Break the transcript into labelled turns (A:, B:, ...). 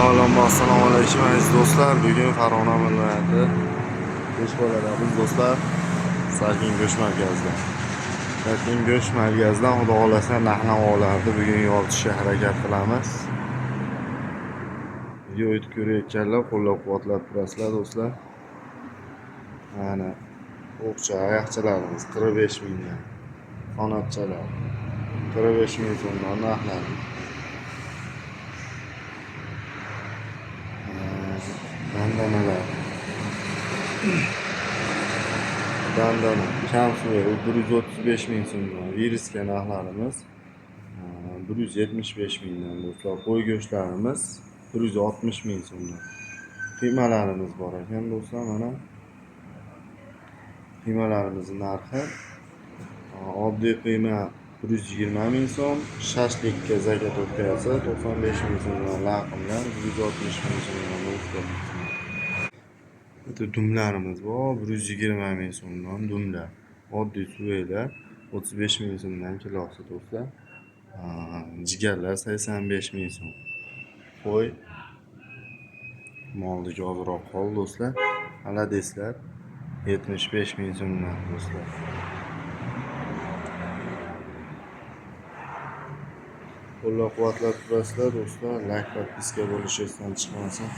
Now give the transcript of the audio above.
A: Avvalambor assalomu alaykum, aziz do'stlar. Bugun Farg'ona viloyati Beshboladamiz, do'stlar. Sarkin go'sht markazida. Sarkin go'sht markazidan, xudo xohlasa, narx-navolarni bugun yoritishga harakat qilamiz. Video ko'rayotganlar qo'llab-quvvatlab turasizlar, do'stlar. Mana o'qcha oyoqchalarimiz 45 mingdan. Qanotchalar 45 ming so'mdan narxlari. Dandanalar. Dandana kam suvi 135 ming so'mdan. Viriska narxlarimiz 175 mingdan, do'stlar. Qo'y go'shtlarimiz 160 ming so'mdan. Qiymalarimiz bor ekan, do'stlar, mana. Qiymalarimizni narxi oddiy qiyma 120 ming so'm, shashlikka заготовка si 95 ming so'mdan, laqimlar 160 ming so'mdan, do'stlar. Bitta dumlarimiz bor, 120 ming so'mdan dumlar. Oddiy suvaylar 35 ming so'mdan kilosi, do'stlar. Jigarlar 85 ming so'm. Qo'y molniki ozroq qoldi, do'stlar. Aladeslar 75 ming so'mdan, do'stlar. Qo'llab-quvvatlab turasizlar, do'stlar. Layk, подписка bo'lish esdan chiqmasin.